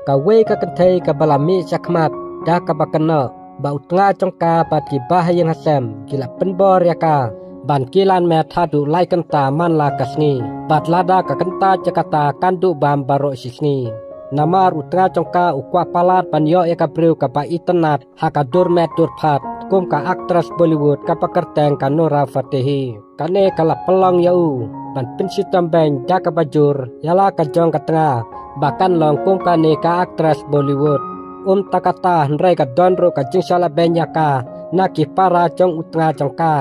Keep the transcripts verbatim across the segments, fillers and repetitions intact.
Kawei ka kynthei kaba la mih shakhmat da kaba kynnoh ba u tnga jong ka bad ki bahaïing hasem ki la pynbor ïa ka ban kilan met haduh lai kynta man la ka sngi. Bad lada ka kyntait ïa kata kan duh bam baroh shi sngi. Namar u tnga jong ka u kwah palat ban ïoh ïa ka briew kaba itynnad ha ka dur met dur phad kum ka actress Bollywood kaba kyrteng ka Noora Fatehi. Kane ka la pynlong ïa u ban pynshitom beiñ da kaba jur ïa la ka jong ka tnga ba kan long kum kane ka actress Bollywood. Um ta kata hynrei ka don ruh ka jingshah leh beiñ ïa ka na ki para jong u tnga jong ka.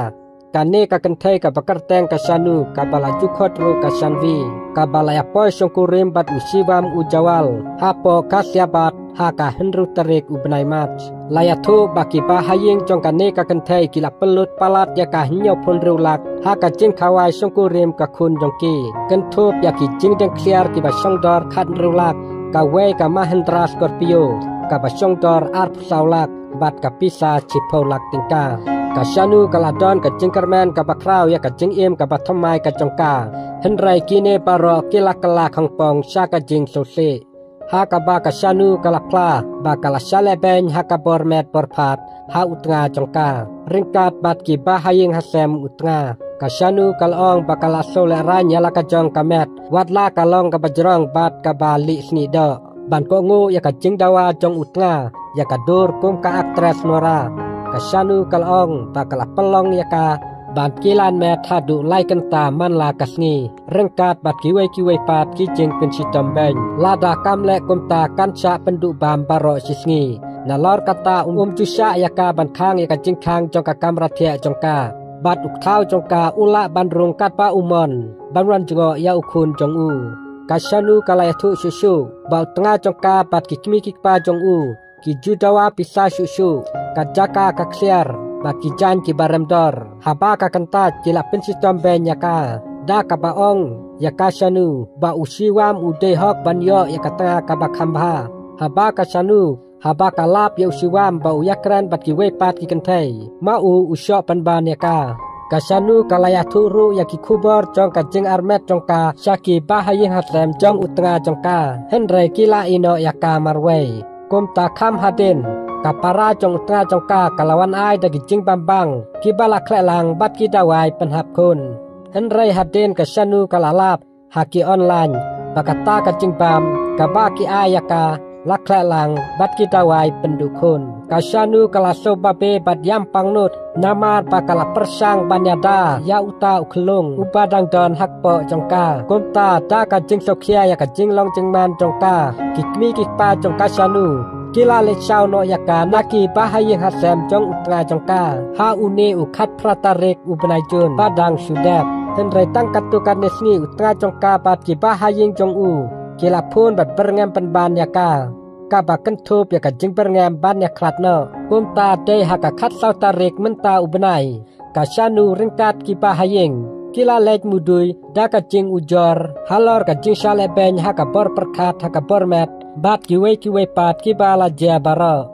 Kane ka kynthei kaba kyrteng ka Shanu kaba la ju khot ruh ka Shanvi kaba la ïa poi shongkurim bad u Shivam Ujjwal hapoh Ghaziabad ha ka hynriew tarik u bnai March. La ïathuh ba ki bahaïing jong kane ka kynthei ki la pynlut palat ïa ka hynñiewphew hynriew lak ha ka jingkhawai shongkurim ka khun jong ki. Kynthup ïa ki jingdeng ksiar kiba shongdor khathynriew lak, kawei ka Mahindra Scorpio kaba shongdor arphew saw lak bad ka pisa shiphew lak tyngka. Ka Shanu ka la don ka jingkyrmen kaba khraw ïa ka jingim kaba thymmai ka jong ka. Hynrei kine baroh ki la kylla khongpong sha ka jingsngewsih. Ha kaba ka Shanu ka la phla ba ka la shah leh beiñ ha ka bor met bor phad ha u tnga jong ka ryngkat bad ki bahaïing hasem u tnga. Ka Shanu ka la ong ba ka la sngewlehraiñ ïa la ka jong ka met wat la ka long kaba jrong bad kaba lieh snieh doh. Ban kohnguh ïa ka jingdawa jong u tnga ïa ka dur kum ka actress Noora, ka Shanu ka la ong ba ka la pynlong ïa ka ban kilan met haduh lai kynta man la ka sngi ryngkat bad kiwei kiwei pat ki jingpynshitom beiñ. Lada kam leh kumta kan shah pynduh bam baroh shi sngi. Nalor kata um ju shah ïa ka ban khang ïa ka jingkhang jong ka kamra thiah jong ka. Bad u kthaw jong ka u lah ban rung katba u mon ban wan jngoh ïa u khun jong u. Ka Shanu ka la ïathuh shuh shuh ba u tnga jong ka bad ki kmie ki kpa jong u ki ju dawa pisa shuh shuh, ka jaka ka ksiar bad ki jaiñ kiba rem dor. Haba ka kyntait ki la pynshitom beiñ ïa ka da kaba ong ïa ka Shanu ba u Shivam u dei hok ban ïoh ïa ka tnga kaba kham bha. Haba ka Shanu, haba ka lap ïa u Shivam ba u ïakren bad kiwei pat ki kynthei, ma u u shoh pynban ïa ka. Ka Shanu ka la ïathuh ruh ïa ki khubor jong ka jingarmet jong ka sha ki bahaïing hasem jong u tnga jong ka. Hynrei ki la ïeh noh ïa ka marwei. Kumta kham hadien, ka para jong u tnga jong ka ka la wan ai da ki jingbam bang kiba la khleh lang bad ki dawai pynhap khun. Hynrei hadien ka Shanu ka la lap ha ki online ba kata ka jingbam kaba ki ai ïa ka la khleh lang bad ki dawai pynduh khun. Ka Shanu ka la sngewbabe bad ïam pangnud namar ba ka la pyrshang ban ïada ïa uta u khyllung uba dang don hapoh jong ka. Kumta da ka jingsngewkhia ïa ka jinglong jingman jong ka, ki kmie ki kpa jong ka Shanu ki la leit shaw noh ïa ka na ki bahaïing hasem jong u tnga jong ka ha une u khatphra tarik u bnai Jun ba dang shu dep. Hynrei tang katto katne sngi u tnga jong ka bad ki bahaïing jong u ki la phone bad byrngem pynban ïa ka, kaba kynthup ïa ka jingbyrngem ban ïakhlad noh. Kumta dei ha ka khatsaw tarik mynta u bnai, ka Shanu ryngkat ki bahaïing ki la leit mudui da ka jingujor halor ka jingshah leh beiñ ha ka bor pyrkhat ha ka bor met bad kiwei kiwei pat kiba la jia baroh.